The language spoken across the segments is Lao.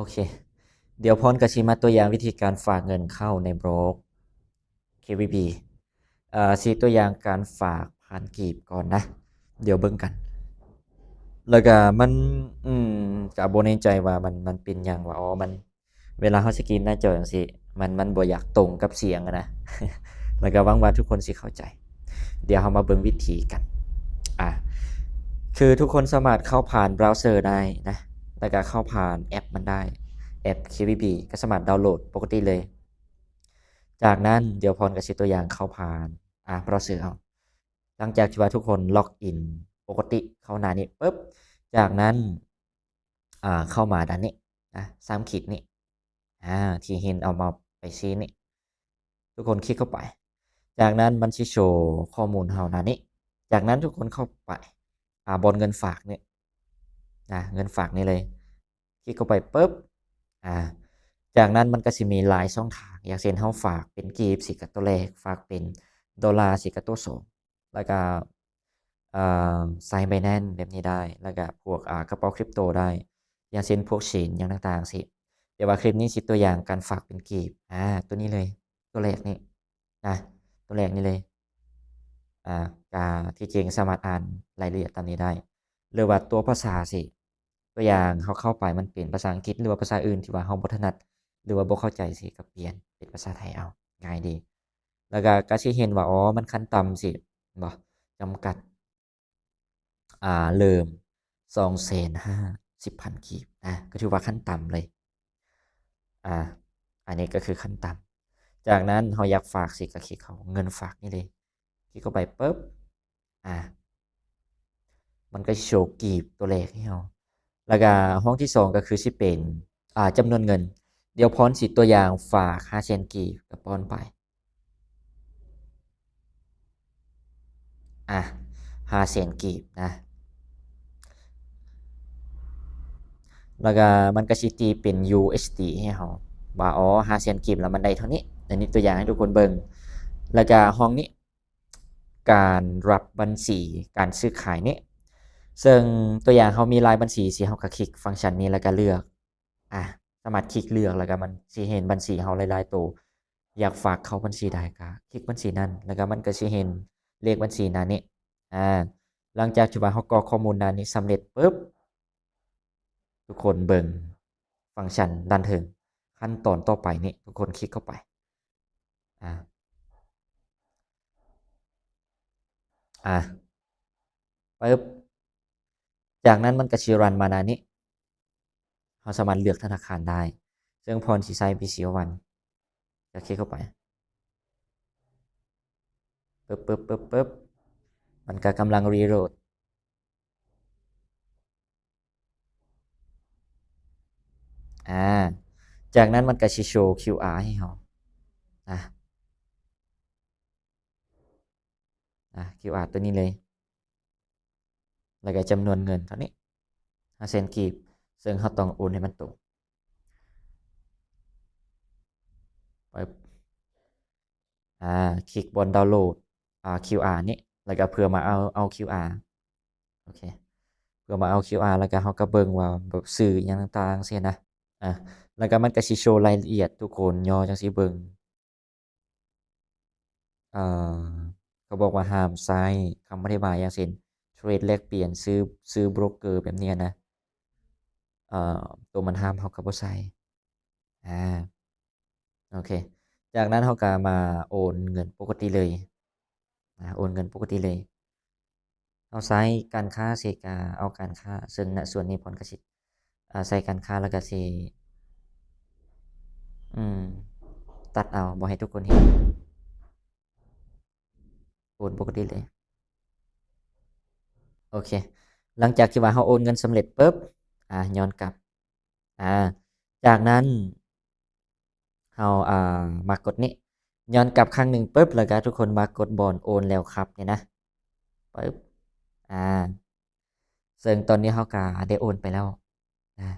ອເຄ ດຽວພອນກໍຊິມາຕົວຢ່າງວິທີການຝາກເງິນເຂົ້າໃນບລັອກ ເຄວີບີ ເອີ ຊິຕົວຢ່າງການຝາກຜ່ານກີບກ່ອນນະ ດຽວເບິ່ງກັນ. ແລ້ວກະມັນ ອືມ ກະບໍ່ແນ່ໃຈວ່າມັນ ມັນເປັນຫຍັງວ່າ ອໍ ມັນ ເວລາເຮົາສະກຣີນໜ້າຈໍຈັ່ງຊີ້ ມັນ ມັນບໍ່ຢາກຕົງກັບສຽງຫັ້ນນະ ແລ້ວກະຫວັງວ່າທຸກຄົນຊິເຂົ້າໃຈ. ດຽວເຮົາມາເບິ່ງວິທີກັນ ອາ ຄືທຸກຄົນສາມາດເຂົ້າຜ່ານບຣາວເຊີໄດ້ນະ ແລ້ວກະເຂົ້າຜ່ານແອັບມັນໄດ້ ແອັບ ເຄວີບີ ກໍສາມາດດາວໂຫຼດປົກກະຕິເລີຍ. ຈາກນັ້ນ ດຽວພອນກໍຊິຕົວຢ່າງເຂົ້າຜ່ານ ອາ ບຣາວເຊີເຮົາ ຫຼັງຈາກທີ່ວ່າທຸກຄົນລັອກອິນປົກກະຕິເຂົ້າໜ້ານີ້ປຶບ ຈາກນັ້ນ ອາ ເຂົ້າມາດ້ານນີ້ນະ ສາມຂີດນີ້ ອາ ທີ່ເຫັນເອົາເມົາສ໌ໄປຊີ້ນີ້ ທຸກຄົນຄລິກເຂົ້າໄປ. ຈາກນັ້ນມັນຊິໂຊຂໍ້ມູນເຮົາໜ້ານີ້. ຈາກນັ້ນທຸກຄົນເຂົ້າໄປ ອາ ບ່ອນເງິນຝາກນີ້ນະ ເງິນຝາກນີ້ເລີຍ. ຄລິກເຂົ້າໄປປຶບ ອາ ຈາກນັ້ນມັນກໍຊິມີຫຼາຍຊ່ອງທາງ ຢ່າງເຊັ່ນ ເຮົາຝາກເປັນກີບ ຊິກະໂຕແລກ, ຝາກເປັນໂດລາ ຊິກະໂຕສອງ ແລ້ວກະ ເອີ ໃຊ້ໄບແນນແບບນີ້ໄດ້ ແລ້ວກະພວກ ອາ ກະເປົາຄຣິບໂຕໄດ້ ຢ່າງເຊັ່ນ ພວກເຊນຫຍັງຕ່າງໆຊີ້. ແຕ່ວ່າຄລິບນີ້ຊິຕົວຢ່າງການຝາກເປັນກີບ ອາ ຕົວນີ້ເລີຍ ຕົວແລກນີ້ນະ ຕົວແລກນີ້ເລີຍ. ອາ ກະທີ່ຈິງສາມາດອ່ານລາຍລະອຽດຕາມນີ້ໄດ້ ຫຼືວ່າຕົວພາສາຊີ້ ຕົວຢ່າງເຮົາເຂົ້າໄປມັນເປັນພາສາອັງກິດ ຫຼືວ່າພາສາອື່ນທີ່ວ່າເຮົາບໍ່ຖະໜັດ ຫຼືວ່າບໍ່ເຂົ້າໃຈຊີ້ ກໍປ່ຽນເປັນພາສາໄທເອົາ ງ່າຍດີ. ແລ້ວກໍ ກໍຊິເຫັນວ່າ ອໍ ມັນຂັ້ນຕ່ຳຊີ້ ເຫັນບໍ່ ຈຳກັດ ອາ ເລີ່ມສອງແສນຫ້າສິບພັນກີບນະ ກໍຖືວ່າຂັ້ນຕ່ຳເລີຍ. ອາ ອັນນີ້ກໍຄືຂັ້ນຕ່ຳ. ຈາກນັ້ນເຮົາຢາກຝາກຊີ້ ກໍຄລິກເຂົ້າເງິນຝາກນີ້ເລີຍ ຄລິກເຂົ້າໄປປຶບ ອາ ມັນກໍຊິໂຊກີບຕົວແລກໃຫ້ເຮົາ. ແລ້ວກະຫ້ອງທີສອງກໍຄືຊິເປັນ ອາ ຈຳນວນເງິນ. ດຽວພອນຊິຕົວຢ່າງຝາກຫ້າແສນກີບ ກໍປ້ອນໄປ ອາ ຫ້າແສນກີບນະ. ແລ້ວກະມັນກໍຊິຕີເປັນຢູເອັສດີໃຫ້ເຮົາວ່າ ອໍ ຫ້າແສນກີບແລ້ວມັນໄດ້ເທົ່ານີ້. ອັນນີ້ຕົວຢ່າງໃຫ້ທຸກຄົນເບິ່ງ. ແລ້ວກະຫ້ອງນີ້ ການຮັບບັນຊີການຊື້ຂາຍນີ້ ເຊິ່ງຕົວຢ່າງເຮົາມີຫຼາຍບັນຊີຊີ້ ເຮົາກໍຄລິກຟັງຊັນນີ້ ແລ້ວກໍເລືອກ ອາ ສາມາດຄລິກເລືອກ ແລ້ວກໍມັນຊິເຫັນບັນຊີເຮົາຫຼາຍໆໂຕ ຢາກຝາກເຂົ້າບັນຊີໃດກໍຄລິກບັນຊີນັ້ນ ແລ້ວກໍມັນກໍຊິເຫັນເລກບັນຊີໜ້ານີ້. ອາ ຫຼັງຈາກທີ່ວ່າເຮົາກອກຂໍ້ມູນໜ້ານີ້ສຳເລັດປຶບ ທຸກຄົນເບິ່ງຟັງຊັນດ້ານເທິງ ຂັ້ນຕອນຕໍ່ໄປນີ້ ທຸກຄົນຄລິກເຂົ້າໄປ ອາ ອາ ປຶບ ຈາກນັ້ນມັນກໍຊິຣັນມາໜ້ານີ້ ເຮົາສາມາດເລືອກທະນາຄານໄດ້ ເຊິ່ງພອນຊິໃຊ້ບີຊີໂອວັນ ກໍຄລິກເຂົ້າໄປ ປຶບ ປຶບ ປຶບ ປຶບ ມັນກໍກຳລັງຣີໂຫຼດ ອາ ຈາກນັ້ນມັນກໍຊິໂຊຄິວອາໃຫ້ເຮົາ ອາ ອາ ຄິວອາຕົວນີ້ເລີຍ ແລ້ວກໍຈຳນວນເງິນເທົ່ານີ້ ຫ້າແສນກີບ ເຊິ່ງເຮົາຕ້ອງໂອນໃຫ້ມັນຕົງ ປຶບ ອາ ຄລິກບ່ອນດາວໂຫຼດ ອາ ຄິວອານີ້ ແລ້ວກໍເພື່ອມາເອົາ ເອົາຄິວອາ ໂອເຄ ເພື່ອມາເອົາຄິວອາ ແລ້ວກໍເຮົາກໍເບິ່ງວ່າແບບຊື່ຫຍັງຕ່າງໆຊີ້ນະ ອາ ແລ້ວກໍມັນກໍຊິໂຊລາຍລະອຽດ ທຸກຄົນຍໍຈັ່ງຊີ້ເບິ່ງ ເອີ ເຂົາບອກວ່າຫ້າມໃຊ້ຄຳອະທິບາຍ ຢ່າງເຊັ່ນ ເທຣດແລກປ່ຽນ ຊື້ ຊື້ໂບຣກເກີ ແບບນີ້ນະ ເອີ ໂຕມັນຫ້າມເຮົາກໍບໍ່ໃສ່ ອາ ໂອເຄ ຈາກນັ້ນເຮົາກໍມາໂອນເງິນປົກກະຕິເລີຍ ອາ ໂອນເງິນປົກກະຕິເລີຍ. ເຮົາໃຊ້ການຄ້າເສກາ ເອົາການຄ້າ ເຊິ່ງ ນະ ສ່ວນນີ້ພອນກະຊິ ອາ ໃຊ້ການຄ້າ ແລ້ວກະຊິ ອືມ ຕັດເອົາ ບໍ່ໃຫ້ທຸກຄົນເຫັນ ໂອນປົກກະຕິເລີຍ. ໂອເຄ ຫຼັງຈາກທີ່ວ່າເຮົາໂອນເງິນສຳເລັດປຶບ ອາ ຍ້ອນກັບ ອາ ຈາກນັ້ນ ເຮົາ ອາ ມາກົດນີ້ ຍ້ອນກັບຄັ້ງໜຶ່ງປຶບ ແລ້ວກະທຸກຄົນມາກົດບ່ອນໂອນແລ້ວຄັບນີ້ນະ ປຶບ ອາ ເຊິ່ງຕອນນີ້ເຮົາກະໄດ້ໂອນໄປແລ້ວນະ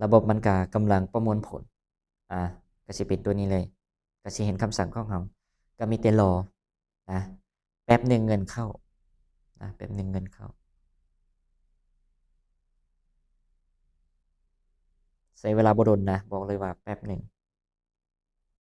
ລະບົບມັນກະກຳລັງປະມວນຜົນ ອາ ກະຊິເປັນຕົວນີ້ເລີຍ ກະຊິເຫັນຄຳສັ່ງຂອງເຮົາ ກະມີແຕ່ລໍ ນະ ແປັບໜຶ່ງເງິນເຂົ້າ ນະ ແປັບໜຶ່ງເງິນເຂົ້າ ອ ໃຊ້ເວລາບໍ່ດົນນະ ບອກເລີຍວ່າແປັບໜຶ່ງ.